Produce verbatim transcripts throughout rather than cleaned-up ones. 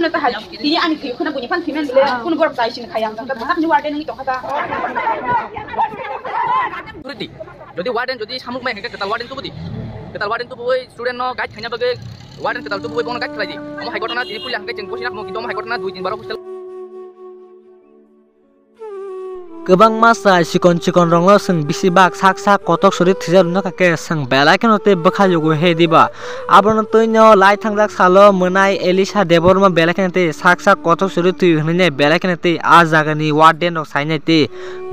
Tini ani thwi khuna buini phan thwi men bile, kunu borok chai sini khayang jang ta bwsakni warden ni tongkha ta. Security. Jodi warden jodi samuk mai hengke ketal warden tubu di. Ketal warden tubu oi student no guide khaina bagwi warden ketal tubu oi bono guide khlai di. Omo hai ghotona tini puila hengke cheng bosi nak mo kintu omo hai ghotona dui din baro hostel. Kwbangma chai chikon chikon rokno chwng bisi bak sak sak kotok suri thwijakrokno kha khe chwng belai kheno tei bwkha yugo he diba. Abono twino lai thangjak salo mwnai Elisha Debbarma belai kheno tei sak sak kotok suri thwi hwnwi belai kheno tei a jagani warden rok sainai tei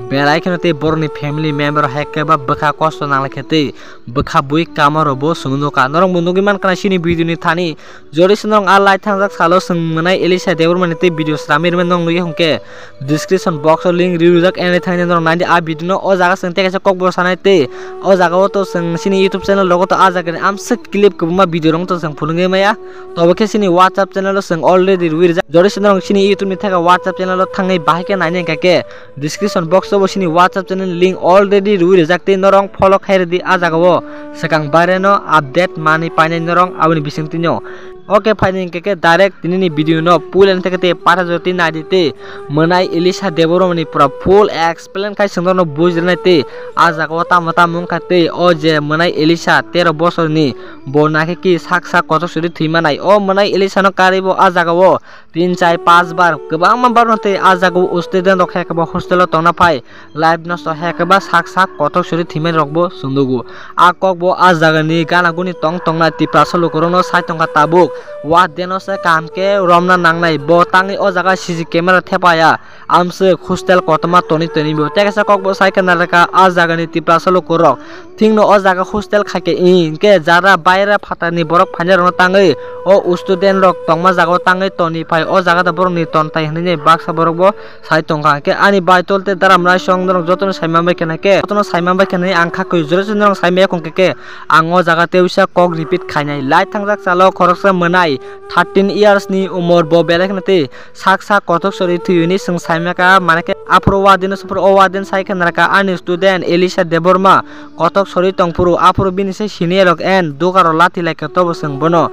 belai kheno tei borokni family member hai khe ba bwkha kosto nanglai khe tei bwkha bui kama rok bo chwng nukha. Norok bo nugwi mankha chini video ni thani. Jodi se norok a lai thangjak salo chwng mwnai Elisha Debbarma ni tei video sramwi rwmani norok nugwi hwnkhe description box o link rwi rwjak ene thangni norok naidi a video no. O jaga chwng tei kaisa kokbo sanai tei o jaga o to chwng chini YouTube channel rogo to a jaga ni amswk clip kwbangma video rok to chwng phunugwi maya. Tobo khe chini WhatsApp channel o chwng already rwi rwjak. Jodi se norok chini YouTube ni thaka WhatsApp channel o thangwi bahai khe naina hwnkha khe description box o bo chini WhatsApp channel link already rwi rwjak tei norok follow khai rwdi a jaga o swkang baire no update manwi painai norok aboni bisingtwi no. Oke, phaini hwnkhe khe direct tini ni video no puila ni theke tei patha jora tei naidi tei mwnai Elisha Debbarma ni pura full explain khai chwng norok no bujirnai tei a jaga o tamo tamo wngkha tei o je mwnai Elisha tero bosor ni bo naikhe ki sak sak kotok suri thwi manai. O mwnai Elisha no karwi bo a jaga o tin char panch bar kwbangma bar no tei a jaga o student rok hai khe bo hostel o tongna phai life nosto hai khe ba sak sak kotok suri thwimani rok bo chwng nugo. A kok bo a jaga ni gana guni tong tong nai Tiprasa lukurok no sai tongkha tabuk. Warden no se kaham khe romna nangnai bo tangwi o jaga C C camera thepaya. Amswk hostel kotorma tonwi tonwi bo tei kaisa kok bo sai khe narwkha a jaga ni Tiprasa lukurok. Thikno o jaga hostel khai khe hwnkhe jara baire phatarni borok phainairokno tangwi o student rok tongma jagao tangwi toni phai o jaga da borokni tonthai hwnwi baksa borok bo sai tongkha. Hwnkhe ani bai tol tei dara mwnaisong norok jotono sai manbai khe nai khe jotono sai manbai khe nai ang kha kwi jora se norok sai maya kong khe khe ang o jaga tei uisa kok repeat khainai. Lai thangjak salo khoroksa mwnai thirteen years ni umor bo belai kheno tei sak sak kothok sori thwiyuni chwng saimaka, manakhe aphuru warden no suphuru o warden sai khe narwkha ani student Elisha Debbarma kothok sori tongphuru, aphuru bini se senior rok en dugarok lathi laikha tobo chwng bono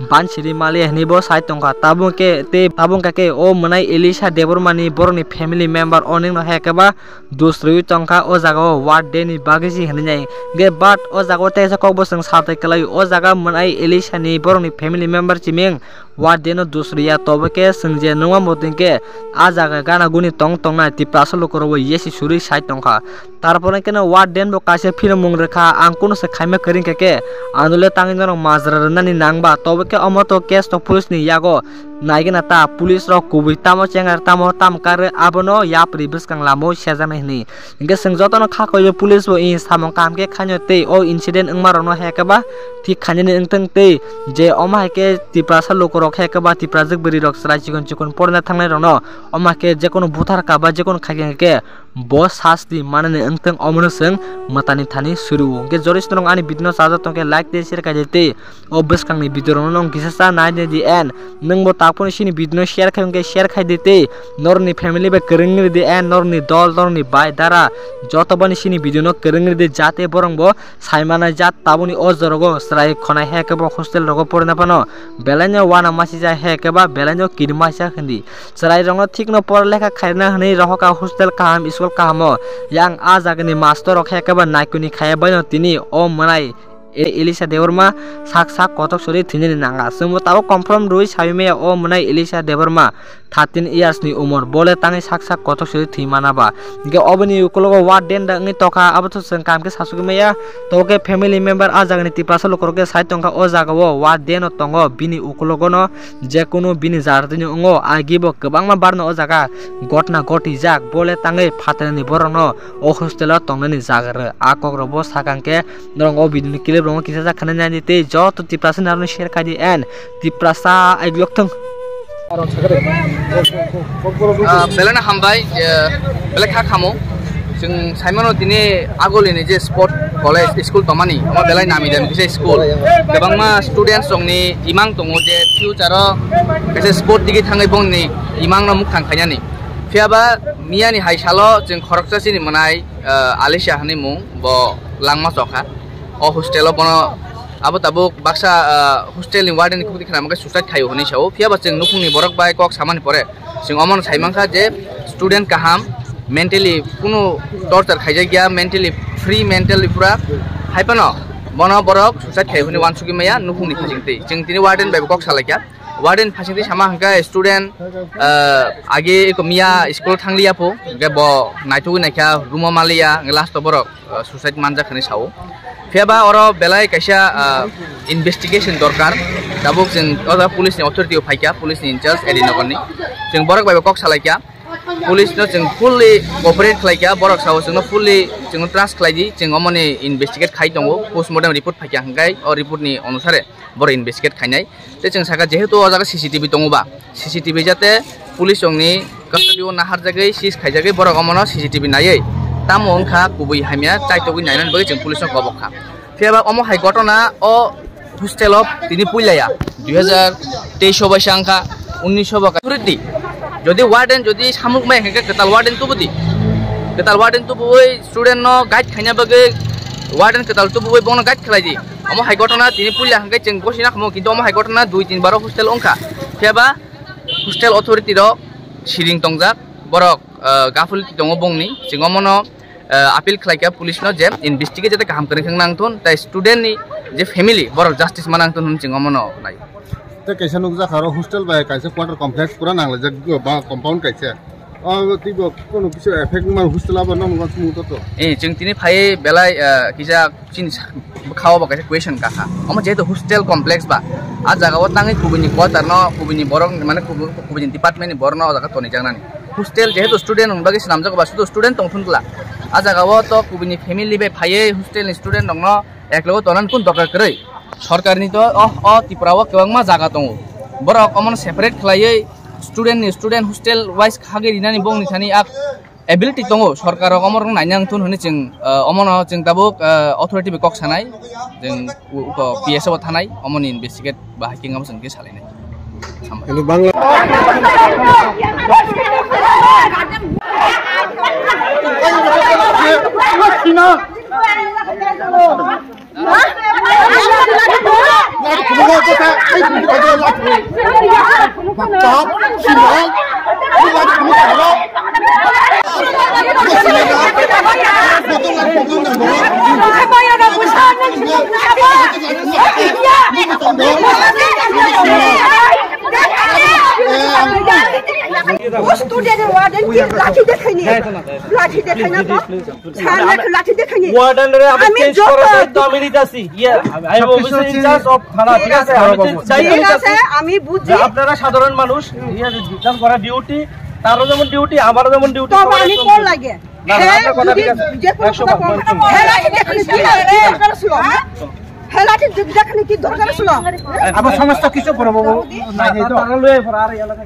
bansiri maliya hinwi bo sai tongkha. Tabuk khe tei tabuk kha khe o mwnai Elisha Debbarma ni borokni family member onekno hai khe ba dusrwi tongkha o jaga o warden ni bagwi se hinwi nai. Hwnkhe but o jaga o teisa kok bo chwng satai kwlai o jaga mwnai Elisha ni borokni family member chiming warden no dusriya tobo khe chwng je nungma muchung khe a jaga gana guni tong tongnai Tiprasa lukurok bo yesi suri sai tongkha. Tarpore khe no warden bo kaisa phiromung rwkha, ang kunu se khaima kwrwi khe khe ano le tangwi norok majra rwnani nangba tobo khe omo to case to police ni yago naigena ta police rok kubui tamo chengar tamo tam karwi abono yapri bwskang lama o sejaknai hinwi. Hingke chwng jotono kha koiyo police bo i samung kaham khe khaino tei o incident wngma rokno hai khe ba thik khainani wngthwng tei je omo hai khe Tiprasa lukurok hai khe ba Tiprajwk bwrwirok chwrai chikon chikon porna thangnai rokno omo hai khe jekono buthar ka ba jekono khai khe bo sasti manani wngthwng omono chwng mwtani thani suru. Hingke jori swnrok ani video no chajak tongkhe like tei share khaidi tei o bwskangni video rokno nwng kisa sa nai di en. Nwng bo tak phano chini video no share khai hwnkhe share khai di tei norokni family bai kwrwng rwdi en, norokni dol, norokni bai dara joto bani chini video no kwrwng rwdi jate borok bo sai manai jat tabukni o jorogo chwrai khonai hai khe bo hostel rogo porina phano belai no uanama sijak hai khe ba belai no kirima sijak hindi. Chwrai rokno thikno pora lekha khairina hwnwi rohorkha hostel kaham school kahamo. Yang a jagani master rok hai khe ba naikuni khaiya baino tini o mwnai E-, Elisha Debbarma sak sak kothok sori thwinani nanga. Chwngbo tabuk confirm rwi saui maya o mwnai Elisha Debbarma thirteen years ni umor, bole tangwi sak sak kothok sori thwi mana ba. Hingke oboni ukulogo warden da wngwi tokha, abo to chwng kaham khe sasugwi maya. Tobo khe family member a jagani Tiprasa lukurok khe sai tongkha o jagao warden no tongo, bini ukulogo no jekunu bini jar tini wngo, agi bo kwbangma barno o jaga gotna gotijak, bole tangwi phatarni borokno o hostel o tongnani jaga rw. A kokrok bo sakang khe norok o video ni clip rokno kisa jak khanai nai di tei joto Tiprasa narwkno share khai di and Tiprasa aiglok thung. Ah, belai no hambai, je belai kha khamo. Chwng saimano tini agulini je sport college school tongmani, omo belai nami dami kisa school. Kwbangma students rokni imang tongo je future o kaisa sport digi thangwi bongni imangno mukthang khainani. Phiya ba miyani hai salo chwng khoroksa chini mwnai, ah, Alisha hinwi mung, bo langma chokha. O hostel o bono Abo tabuk baksa, ah, hostel ni warden ni khukti khna mangkha suicide khaio hwnwi sao. Phiya ba chwng nukhungni borok bai kok samani pore chwng omono sai mankha je student kaham, mentally kunu torture khaijak ya, mentally free, mentally pura hai phano bono borok suicide khaio hwnwi wansugwi maya nukhungni phasingtwi. Chwng tini warden bai bo kok salaikha. Warden phasingtwi sama hwnkhe student, ah, age eko miya school thangliya pho, hwnkhe bo naithogwi naikha, room o maliya, hwnkhe last o borok, ah, suicide manjak hwnwi sao. Phiya ba oro belai kaisa, ah, investigation dorkar. Tabuk chwng o jaga police ni authority o phaikha, police ni in charge A D Nagar ni. Chwng borok bai bo kok salaikha. Police no chwng fully cooperate khlaikha, borok sao chwngno fully chwngno trust khlaidi, chwng omoni investigate khai tongo, postmortem report phaikha hwnkhe o report ni onusare borok investigate khainai. Tei chwng sakha, jehetu o jaga C C T V tongo ba, C C T V jate police rokni custody o naharjagwi, seize khaijagwi, borok omono C C T V naiwi tamo wngkha kubui hamya chaitogwi nainani bagwi chwng police no kobok kha. Phiya ba omo hai gotona o hostel o tini puilaya dui hajar teis o bai sa wngkha, unnish o ba authority. Jodi warden jodi samuk mai hwnkhe kwtal warden tubudi, kwtal warden tubuwi student no guide khaina bagwi warden kwtal tubuwi bono guide khlaidi. Omo hai gotona tini puila hwnkhe chwng gosina khumo, kintu omo hai gotona dui tin bar o hostel wngkha. Phiya ba hostel authority rok siring tongjak, borok, ah, gaful tongo bongni, chwng omono, ah, appeal khlaikha police no je investigate jate kaham kwrwng khe nangthun, tai student ni je family borok justice ma nangthun hwnwi chwng omono nai. Tei kaisa nukjakha aro hostel bai kaisa quarter complex pura nanglaijak ba compound kaisa. O twibo kono kisa effect ma hostel abo nang nang sumung to to. Eh, chwng tini phai belai, ah, kisa chini sa-, bwkhao bo kaisa question kakha. Omo jehetu hostel complex ba, a jaga o tangwi kubuni quarter no, kubuni borok, mane kubu-, kubuni department ni borok no o jaga tonwi jaknani. Hostel jehetu student rok bagwi swnamjago ba, sudu student tongthun kla. A jaga o to kubuni family bai phaiwi hostel ni student rok no eklogo tonani kun dorkar kwrwi. Sorkar ni to o, o Tripura o kwbangma jaga tongo. Borok omono separate khlaiwi student ni student hostel wise khagwi rinani bongni thani a ability tongo, sorkar rok omo rok naina wngthun hwnwi chwng, ah, omono chwng tabuk, ah, authority bai kok sanai, chwng u-, uko P S O bo thanai, omoni investigate ba hai khe wngma chwng khe salainai. Hambai. Hindu Bangla. Student warden ki lathi dekhai ni. Lathi dekhai na to. Sir, lathi, lathi dekhai ni. Warden re abe আমি change যত করার দায়িত্ব আমি নিতেছি। ইয়ে, আমি, আমি officer in charge of থানা, ঠিক আছে? আমি চেঞ্জ, দায়িত্ব ঠিক নিতেছি আছে, আমি বুঝি। যে আপনারা সাধারণ মানুষ, ইয়ে, যেমন করা ডিউটি, তারও যেমন ডিউটি, আমারও যেমন ডিউটি, তো সবার আমি একদম কোন ডিউটি। লাগে? না, না, হ্যাঁ, আপনার কথা যদি ঠিক আছে। যে কোনো একশো কথা বার। বলবো। হ্যাঁ, লাঠি দেখানি কি দরকার ছিল? হ্যাঁ? হ্যাঁ, লাঠি দেখানি কি দরকার ছিল? আবার সমস্ত কিছু বড় বাবু না, নাই, নাই তো। তারা লয়ে পড়া আর এলাকা